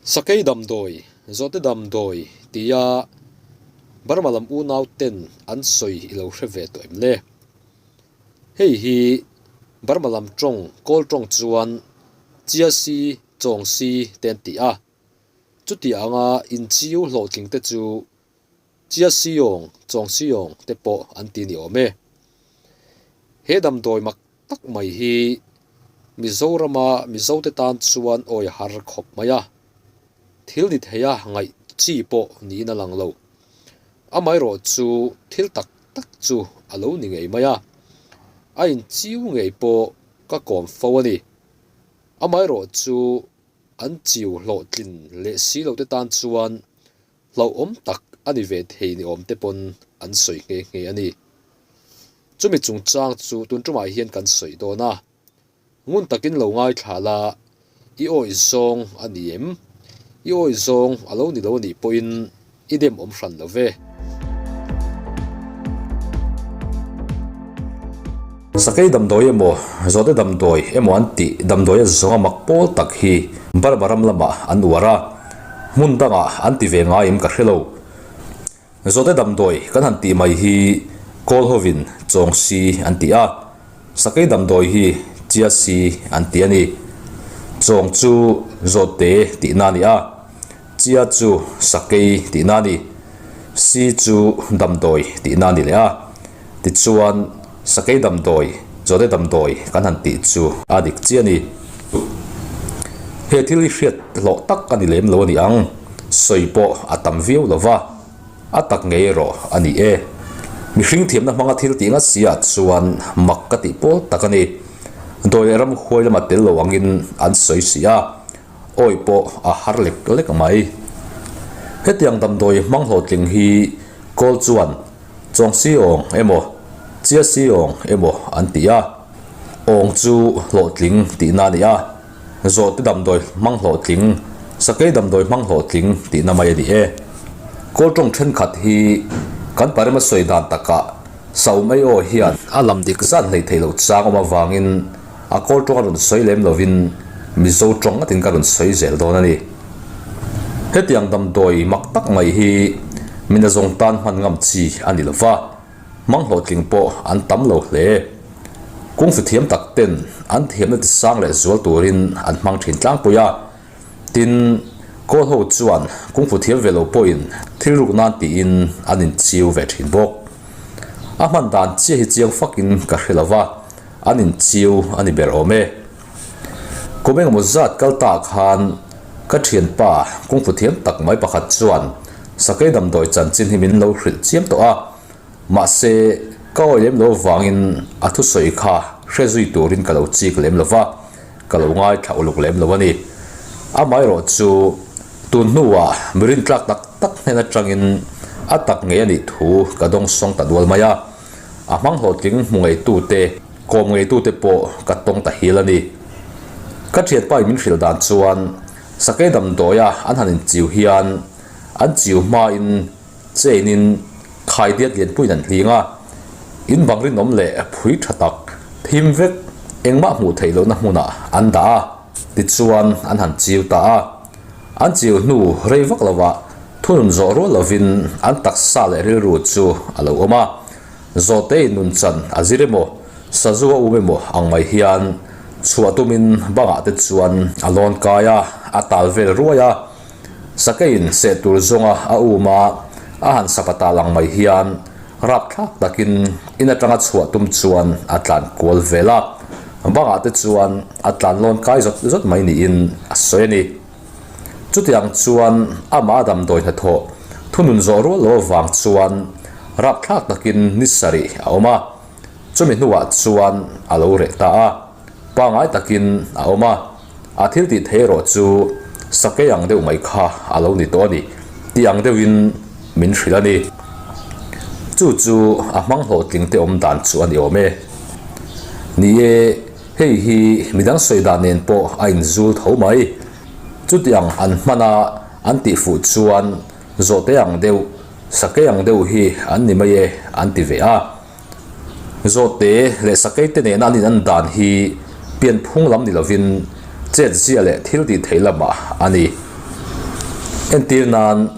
Sakei damdawi, Zawhte damdawi tia Burma lam unau ten an sawi i lo hre ve tawh em le? Hei hi Burma lam tawng Kawl tawng chuan Chia si, Chawng si te an ti a. Chuti anga inchiu hlawhtling te chu Chia Siong, Chawng Siong te pawh an ti ni awm e. He damdawi mak tak mai hi Mizorama Mizote tan chuan awi har khawp mai a, thil ni theia ngaih chi pawh niin a lang lo. Amaherawh chu thil tak tak chu a lo ni ngei mai a, a inchiu ngei pawh ka kawm fo a ni. Amaherawh chu an chiu hlawhtlin leh si lote tan chuan hlauhawm tak a ni ve thei ni awm te pawn an sawi nghe nghe a ni. Chumi chungchang chu tun tumah hian kan sawi dawn a, ngun takin lo ngaithla la, i awih zawng a ni em? I awih zawng a lo ni lo a nih pawhin i dem awm hran lo ve. Sakei damdawi emaw, zawhte damdawi emaw an tih damdawi a zawng a mak pawl tak hi Burma ram lamah an uar a, hmun dangah an ti ve ngai em ka hre lo. Zawhte damdawi kan han tih mai hi Kawl hovin Chawng si an ti a, Sakei damdawi hi Chia si an ti a ni. Chawng chu zawhte tihna a ni a, Chia chu sakei tihna a ni. Si chu damdawi tihna a ni leh a. Tichuan, sakei damdawi, zawhte damdawi kan han tih chu a dik chiah a ni. He thil hi hriat hlawh tak a ni lem lo a ni ang, sawi pawh a tam viau lo va, a tak ngei erawh a ni e. Mihring thiamna hmanga thil tih ngat si ah chuan mak ka tih pawl tak a ni. Dawi leh ramhuai lama tel lo angin an sawi si a, awi pawh a har lek lek mai. Hetiang damdawi hmang hlawhtling hi kawl chuan Chawng si awng emaw, chia si awng emaw an ti a, awng chu hlawhtling tihna a ni a, zawhte damdawi hmang hlawhtling, sakei damdawi hmang hlawhtling tihna mai a ni e. Kawl tawng thenkhat hi kan parema sawi dan takah Saum ei aw hian a lam dik zat hleih theih loh chang awm avangin a kawl tawng a rawn sawi lem lovin Mizo tawng ngatin ka rawn sawi zel dawn a ni. Hetiang damdawi mak tak mai hi mina zawng tan hman ngam chi a ni lova, hmang hlawhtling pawh an tam lo hle. Kungfu thiam tak ten an thiamna ti sang leh zual turin an hmang thin tlangpui a, tin, kawl ho chuan kungfu thiam ve lo pawhin thil ruk nan tiin an inchiu ve thin bawk. A hman dan chiah hi chiang fakin ka hre lova, an inchiu a ni ber awm e. Kum engemaw zat kal ta khan ka thianpa kungfu thiam tak mai pakhat chuan sakei damdawi chanchin hi min lo hrilh chiam tawh a, mahse ka awi lem lo avangin a thusawi kha hre zui turin ka lo chik lem lo va, ka lo ngaithla uluk lem lo a ni. Amaherawh chu tun hnuah mi rintlak tak tak hnen atangin a tak ngei a nih thu ka dawngsawng ta dual mai a. A hmang hlawhtling hmu ngeitute, kawm ngeitute pawh ka tawng ta hil a ni. Ka thianpa in min hrilh dan chuan sakei damdawia an han inchiu hian an chiu hmain chain in khaidiat lianpuiin an hling a, in bang rinawm leh phui tha tak thim vek engmah hmuh theih lohna hmunah an dah a, tichuan an han chiu ta a. An chiu hnu rei vak lovah Thunun zawh rual lovin an taksa leh rilru chu a lo awm a, Zawhtei nunchan a zir emaw, sazu a um emaw ang mai hian chhuah tumin bangah te chuan a lawn kai a, a tal vel ruai a. Sakeiin seh tur zawnga a um a, a han sapa tal ang mai hian rapthlak takin in atanga chhuah tum chuan a tlan kual vel a, bangah te chuan a tlan lawn kai zawt zawt mai niin a sawi a ni. Chutiang chuan amah damdawi hnathawh thunun zawh rual lo avang chuan rapthlak takin ni sarih a awm a, chumi hnuah chuan a lo reh ta a, pangngai takin a awm a, a thil tih theih erawh chu sakei ang deuh mai kha a lo ni tawh a ni tih ang deuhin min hrilh a ni. Chu chu a hmang hlawhtling te awm dan chu a ni awm e. Ni e. Hei hi midang sawi dan nen pawh a inzul tho mai. Chutiang an hman a, an tih fuh chuan zawhte ang deuh, sakei ang deuh hi an ni mai e an ti ve a. Zawhte leh sakei te nena an inan dan hi pianphung lam ni lovin chetzia leh thil tih theih lamah a ni. Entir nan,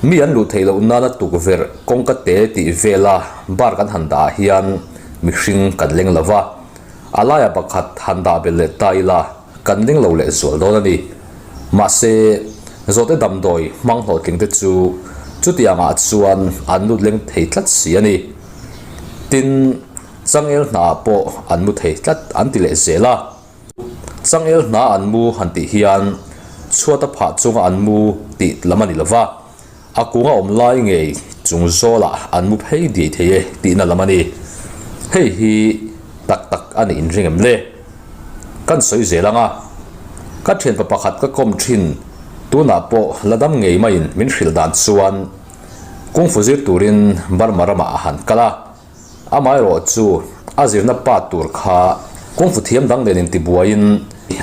mi an luh theih loh nana tukverh kawngka te tih vela bar kan han dah ah hian mihring kan leng lo va, a laiah pakhat han dah belh leh ta ila kan leng lo leh zual dawn a ni. Mahse, zawhte damdawi hmang hlawhtling te chu chutiang ah chuan an lut leng thei tlat si a ni. Tin, changel hna ah pawh an mu thei tlat an ti leh zel a. Changel hna an mu han tih hian chhuata phah chunga an mu tih lam a ni lo va, a kunga awm lai ngei chung zawlah an mu phei diai thei e tihna lam a ni. Hei hi tak tak a nih inring em le? Kan sawi zel ang a, ka thianpa pakhat ka kawm thin tunah pawh la dam ngei maiin min hrilh dan chuan kungfu zir turin Burma ramah a han kal a. Amaherawh chu a zirna pa tur kha kungfu thiam dang nen intibuaiin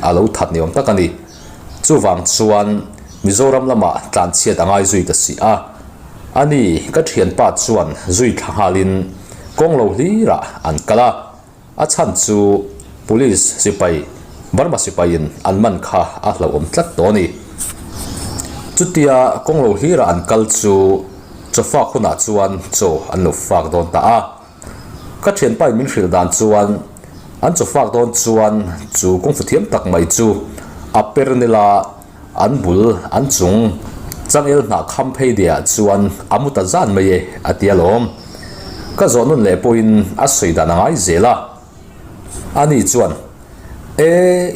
a lo that ni awm tak a ni. Chuvang chuan Mizoram lamah tlanchhiat a ngai zui ta si a. Ani ka thianpa chuan zui thla nghalin kawng lo hlirah an kal a. A chhan chu Police sipai, Burma sipaiin an man kha a hlauhawm tlat tawh a ni. Chutia kawng lo hlirah an kal chu chaw fak hunah chuan chaw an lo fak dawn ta a. Ka thianpain min hrilh dan chuan an chaw fak dawn chuan chu kawngfu thiam tak mai chu a per nila An bul, an chung, changel hnah kham phei deh ah chuan a mu ta zan mai e, a ti alawm. Ka zawh nun leh pawhin a sawi dan a ngai zel a. Ani chuan, E,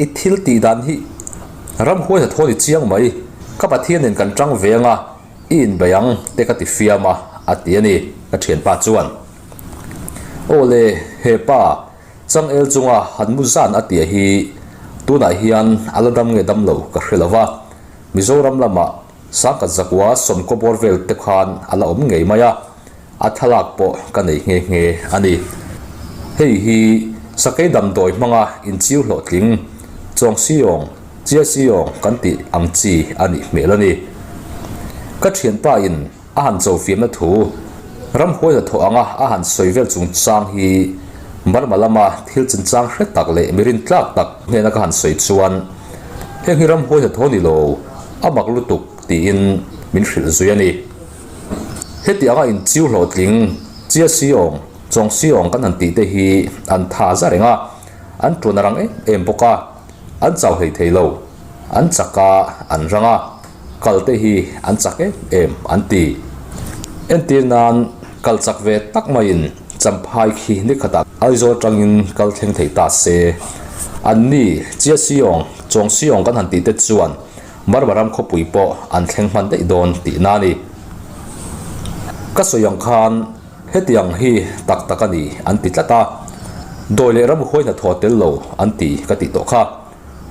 i thil tih dan hi ramhuai hnathawh ni chiang mai, ka Pathian nen kan tang ve anga i inbei ang te ka ti fiam a, a ti a ni, ka thianpa chuan. Aw le, he pa, Changel chunga han mu zan a tia hi tunah hian a la dam nge dam lo ka hre lo va, Mizoram lamah Sangkhat Zakua sawmkaw bawr vel te khan a la awm ngei mai a, a thlalak pawh ka nei nghe nghe a ni. Hei hi sakei damdawi hmanga inchiu hlawhtling, Chawngsiawng, Chiasiawng kan tih ang chi a nih hmel a ni. Ka thianpa in A han cho fiamna thu, ramhuai hnathawh anga a han sawi vel chungchang hi Burma lama thil chinchang hre tak leh mi rintlak tak hnena ka han sawi chuan heng hi ramhuai hnathawh ni lo, a mak lutuk tiin min hrilh zui a ni. Heti anga inchiu hlawhtling, Chia Siawng, Chawng Siawng kan han tih te hi an tha za reng a, an tuan a rang em em bawk a. An chau hlei thei lo, an chak a, an rang a, kal te hi an chak em em an ti. Entir nan kal chak ve tak maiin Champhai khi ni khatah Aizawl atangin kal thleng thei ta se. An ni Chia Siawng, Chawng Siawng kan han tih te chuan Burma ram khawpui pawh an thleng hman daih dawn tihna a ni. Ka sawi ang khan Hetiang hi tak tak a ni an ti tlat a, dawi leh ramhuai hnathawh tel lo an ti ka tih tawh kha.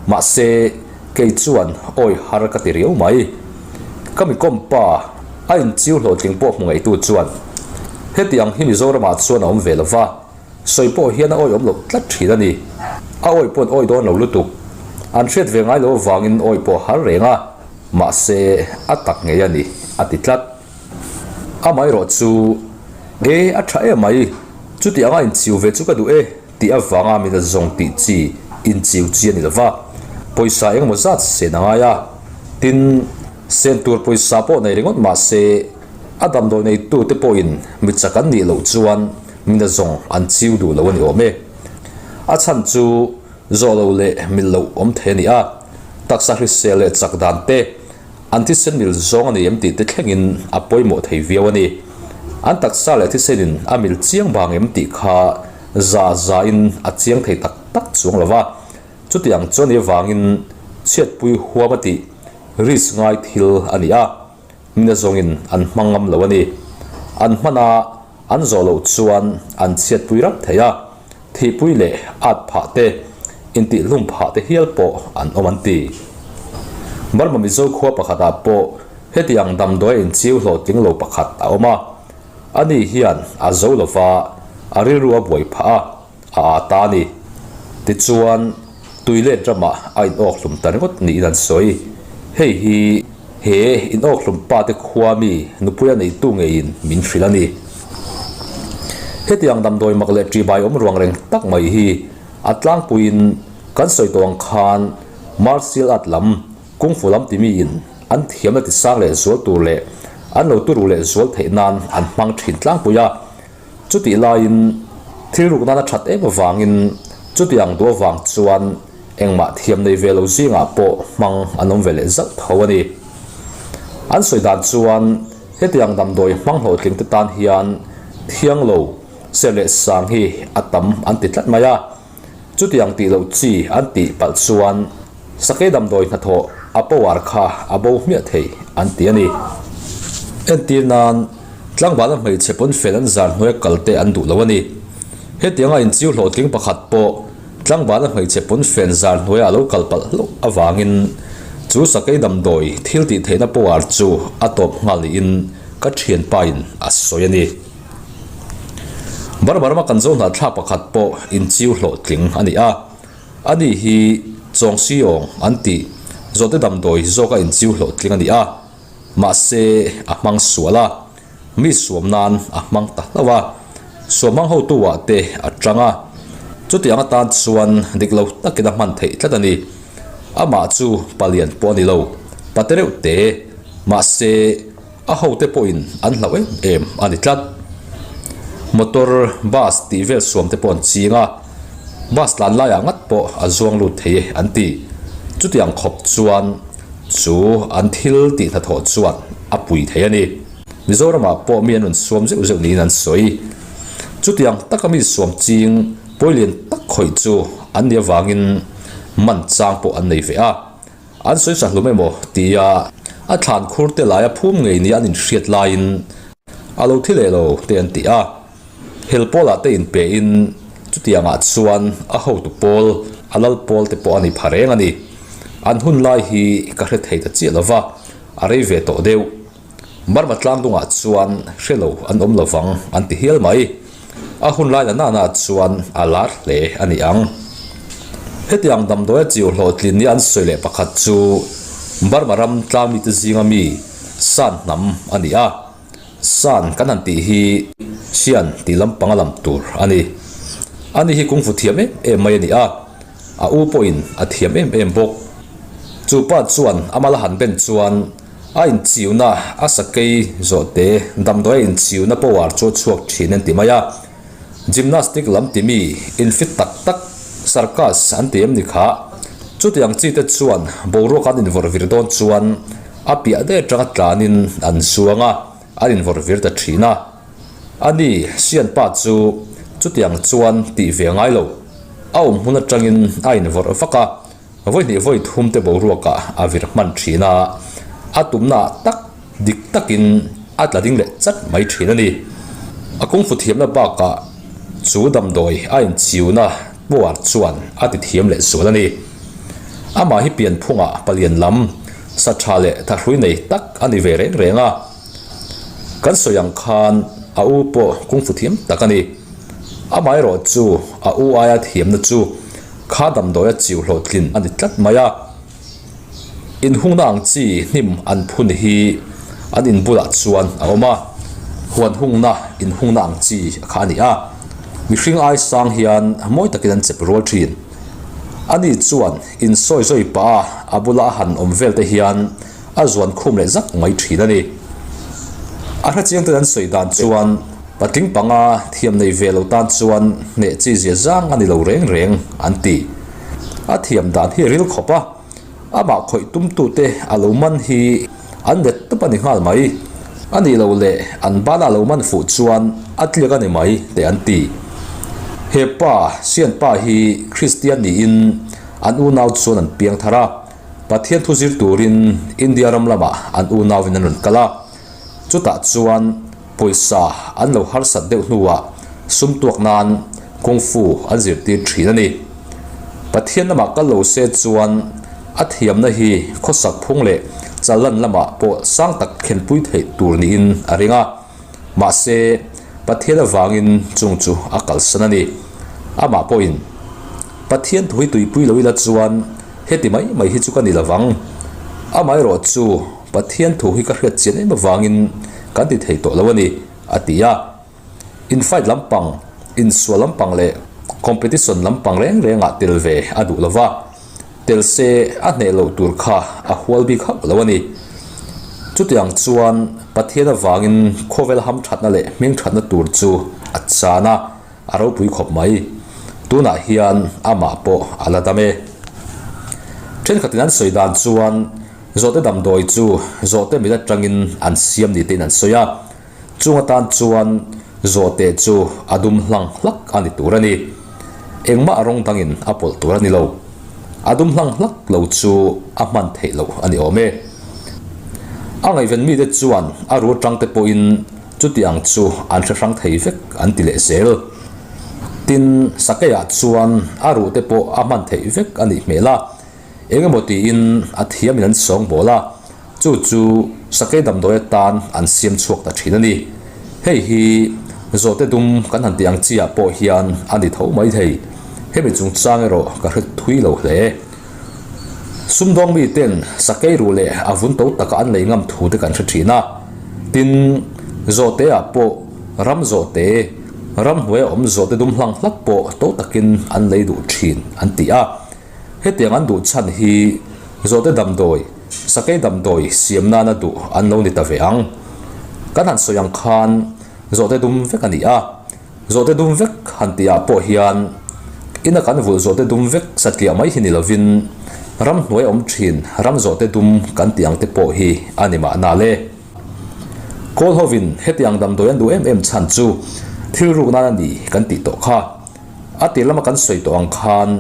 Mahse, kei chuan awi har ka ti riau mai. Ka mi kawm pa, a inchiu hlawhtling pawh hmu ngeitu chuan hetiang hi Mizoramah chuan a awm ve lo va, sawi pawh hian a awi awm loh tlat thin a ni. A awi paw'n awi dawn lo lutuk. An hriat ve ngai lo avangin awi pawh har reng a, mahse a tak ngei a ni a ti tlat. Amaherawh chu, E, a tha em mai, chuti anga inchiu ve chu ka duh e, tih avanga min la zawng tih chi inchiu chi a ni lova, pawisa engemaw zat sen a ngai a. Tin, sen tur pawisa pawh nei ringawt mah se, a damdawi neitute pawhin mi chak an nih loh chuan min la zawng an chiu duh lo a ni awm e. A chhan chu zawh loh leh mil loh awm thei a ni a, taksa hrisel leh chak dan te, An thisen mil zawng a ni em tih te thlengin a pawimawh thei viau a ni. An taksa leh thisenin a mil chiang vang em tih kha za zain a chiang thei tak tak chuang lo va. Chutiang chuan i vangin chhiatpui huam a tih risk ngai thil a ni a, mina zawngin an hmang ngam lo a ni. An hman a, an zawh loh chuan an chhiatpui rap thei a. Thihpui leh at phah te, intihhlum phah te hial pawh an awm an ti. Burma Mizo khua pakhatah pawh heti ang damdawi a inchiu hlawhtling lo pakhat a awm a. Ani hian a zo lova, a rilru a buai phah a, a aa ta a ni. Tichuan, tuilet ramah a inawkhlum ta ringawt niin an sawi. Hei hi. He inawkhlum pa te khua mi nupui a neitu ngeiin min hrilh a ni. Hetiang damdawi mak leh ṭihbai awm ruang reng tak mai hi a tlangpuiin kan sawi tawh ang khan martial art lam, kung fu lam timiin an thiamna tisang leh zual tur leh an lo turu leh zual theih nan an hmang thin tlangpui a. Chutih laiin thil ruk nana that em avangin chutiang duh avang chuan engmah thiam nei ve lo zingah pawh hmang an awm ve leh zauh tho a ni. An sawi dan chuan hetiang damdawi hmang hlawhtling te tan hian thiang lo ser leh sang hi a tam an ti tlat mai a. Chutiang tih loh chi an tih palh chuan sakei damdawi hnathawh a power kha a bo hmiah thei an ti a ni. Entir nan, tlangvala hmeichhe pawn fel an zar hnuaia kal te an duh lo a ni. Hetianga inchiu hlawhtling pakhat pawh tlangvala hmeichhe pawn fen zar hnuaia a lo kal palh hlauh avangin chu sakei damdawi thil tih theihna power chu a tawp nghal niin ka thianpain a sawi a ni. Burma rama kan zo hnahthlak pakhat pawh inchiu hlawhtling a ni a, ani hi Chawng Siawng an tih zawhte damdawi zawka inchiu hlawhtling a ni a, mahse a hmang sual a, mi suam nan a hmang ta hlauh a, suamhmang hotu ah te a tang a, chutiang atan chuan dik lo takin a hman theih tlat a ni. Amah chu palian pawh a ni lo, pate reuh te, mahse, A hote pawhin an hlauh em em a ni tlat. Motor, bus tih vel suam te pawh an ching a, bus tlan laiah ngat pawh a zuang lut thei e an ti. Chutiang khawp chuan chu an thil tih hnathawh chuan a pui thei a ni. Mizoramah pawh mi an rawn suam zeuh zeuh niin an sawi. Chutiang taka mi suam ching pawilian tak khawih chu an nih avangin man chang pawh an nei ve a. An sawi sa hlum emaw tia a thlan khur te laia phum ngei nia an inhriat laiin a lo thi leh lo te an ti a. Hel pawlah te inpe in chutiangah chuan a hotu pawl, a lal pawl te pawh a ni pha reng a ni. An hun lai hi ka hre thei ta chiah lova, a rei ve tawh deuh. Burma tlangdungah chuan hre lo an awm lovang an ti hial mai. A hun lai la nana chuan a lar hle a ni ang. Hetiang damdawia chiu hlawhtlin nia an sawi leh pakhat chu Burma ram tlangmite zinga mi San hnam a ni a. San kan han tih hi Sian tih lampang a lam tur a ni. Ani hi kungfu thiam em em mai a ni a, a u pawhin a thiam em em bawk. Chu pa chuan amala han ben chuan A inchiuna a sakei zawhte damdawi a inchiuna power chu a chhuak thin an ti mai a. Gymnastic lam ti mi infit tak tak circus an ti em ni kha. Chutiang chi te chuan boruak an invawrh vir dawn chuan a piah daih atanga tlanin an zuang a, an invawrh vir ta thin a. Ani Sianpa chu chutiang chuan tih ve ngai lo. A awm hmun atangin a invawrh vak a. Vawi hnih vawi thum te boruakah a vir hman thin a, a tumna ah tak dik takin a tla ding leh chat mai thin a ni. A kungfu thiamna bakah chu damdawi a inchiuna puar chuan a ti thiam leh zual a ni. Amah hi pianphungah palian lam, sa tha leh thahrui nei tak a ni ve reng reng a. Kan sawi ang khan a u pawh kungfu thiam tak a ni. Amaherawh chu a u aia thiamna chu Kha damdawi a chiu hlawhtlin a ni tlat mai a, inhungna ang chi hnim an phun hi an in bulah chuan a awm a, huan hungna inhungna ang chi kha a ni a, mihring ai sang hian mawi takin an chep rual thin. Ani chuan insawi zawi pah a a bula a han awm vel te hian a zuan khum leh zak mai thin a ni. A hrechiang ten an sawi dan chuan patling panga thiam nei ve lo tan chuan hneh chi zia zang a ni lo reng reng an ti. A thiam dan hi a ril khawp a, amah khawih tumtute a lo man hi an let tawp a ni nghal mai. A nih loh leh an bana lo man fuh chuan a tliak a ni mai te an ti. He pa, Sianpa hi Kristian niin an unau chuan an piang thar a. Pathian thu zir turin India ram lamah an unauin an rawn kal a, chutah chuan pawisa an lo harsat deuh hnuah sum tuak nan Kung Fu an zirtir thin a ni. Pathian lamah kal lo se chuan a thiamna hi khawsak phung leh challan lamah pawh sang tak thlenpui theih tur niin a ring a, mahse Pathian avangin chung chu a kalsan a ni. Amah pawhin Pathian thu hi tuipui lo ila chuan Heti mai mai hi chu ka ni lovang. Amaherawh chu Pathian thu hi ka hriat chian em avangin kan ti thei tawh lo a ni, a ti a. Infight lampang, insual lampang leh competition lampang reng rengah tel ve a duh lova, tel se a hneh loh tur kha a hual bik hauh lo a ni. Chutiang chuan Pathian avangin khawvel hamthatna leh hmingthatna tur chu a chan a, a ropui khawp mai. Tunah hian amah pawh a la dam e. Thenkhatin an sawi dan chuan zawhte damdawi chu zawhte mit atangin an siam ni tein an sawi a. Chung atan chuan zawhte chu a dum hlang hlak a ni tur a ni. Engmah rawng dangin a pawlh tur a ni lo. A dum hlang hlak lo chu a hman theih loh a ni awm e. A ngaihven mite chuan a ru atangte pawhin chuti ang chu an hre hrang thei vek an ti leh zel. Tin, Sakeiah chuan a ruhte pawh a hman theih vek a nih hmel a. Eng emaw tiin a thiamin an sawng bawl a, chu chu sakei damdawi atan an siam chhuak ta thin a ni. Hei hi zawhte dum kan han tih ang chiah pawh hian a ni tho mai thei. Hemi chungchang erawh ka hre thui lo hle. Sumdawng miten sakei ruh leh a vun to taka an lei ngam thu te kan hre thin a. Tin, zawhte ah pawh ram zawhte, ramhnuaia awm zawhte dum hlang hlak pawh to takin an lei duh thin an ti a. Hetiang an duh chhan hi zawhte damdawi, sakei damdawi siam nana duh an lo ni ta ve ang. Kan han sawi ang khan zawhte dum vek a ni a, zawhte dum vek han tihah pawh hian ina kan vulh zawhte dum vek satliah mai hi ni lovin ramhnuai awm thin ram zawhte dum kan tih ang te pawh hi a ni mahna le. Kawl hovin hetiang damdawi an duh em em chhan chu thil ruk nan a ni kan tih tawh kha. A tir lama kan sawi tawh ang khan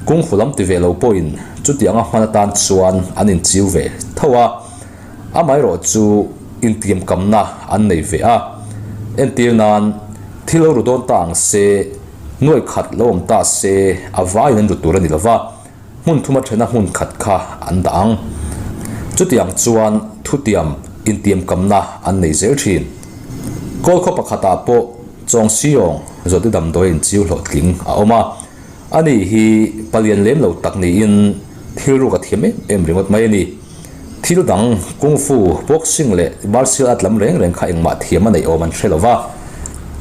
kung fu lam ti ve lo pawhin chutianga hman atan chuan an inchiu ve tho a, amaherawh chu intiamkamna an nei ve a. Entir nan, thil lo ru dawn ta ang se, nuai khat lo awm ta se a vaiin an ru tur a ni lo va. Hmun thuma thena hmun khat kha an dah ang. Chutiang chuan thutiam intiamkamna an nei zel thin. Kawl khaw pakhatah pawh Chawng Siawng Zawhte damdawi inchiu hlawhtling a awm a. Ani hi palian lem lo tak niin thil ruk a thiam em em ringawt mai a ni. Thil dang Kung Fu, Boxing leh Martial Art lam reng reng kha engmah thiam a neih awm an hre lo va.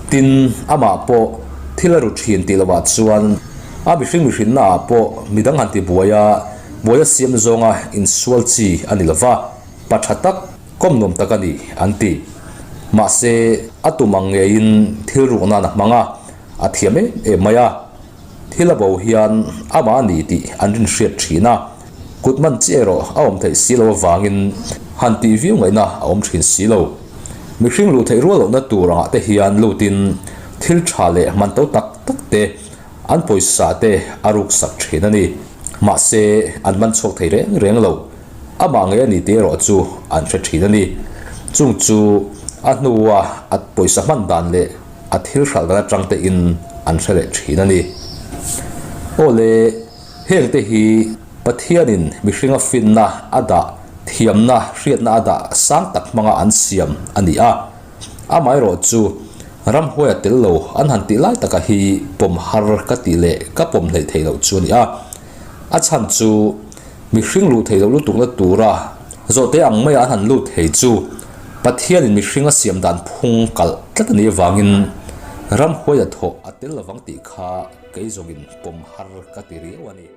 Tin, amah pawh thil a ru thin tih lovah chuan a mihring mihrinna ah pawh midang han ti buai a, buai a siam zawnga insual chi a ni lo va, pa tha tak, kawm nuam tak a ni an ti. Mahse, a tum ang ngeiin thil ruk nan a hmang a, a thiam em em mai a. Thil a bo hian amah a ni tih an rin hriat thin a, kut man chi erawh a awm theih si lo avangin han tih viau ngaihna a awm thin si lo. Mihring luh theih rual lohna tur angah te hian lutin thil tha leh man to tak tak te an pawisa te a ruk sak thin a ni. Mahse, an man chhuak thei reng reng lo. Amah ngei a ni tih erawh chu an hre thin a ni. Chung chu a hnua a pawisa hman dan leh a thil hralh dan atang te in an hre leh thin a ni. Aw le, heng te hi Pathianin mihringa finna a dah, thiamna, hriatna a dah sang tak hmanga an siam a ni a. Amaherawh chu ramhuai a tel lo an han tih lai taka hi pawm har ka tih leh ka pawm hleih theih loh chu a ni a. A chhan chu mihring luh theih loh lutukna tura zawhte ang maia an han lut thei chu Pathianin mihring a siam dan phung kalh tlat a nih avangin ramhuai a thawh a tel lovang tih kha kei zawngin pawm har ka ti riau a ni.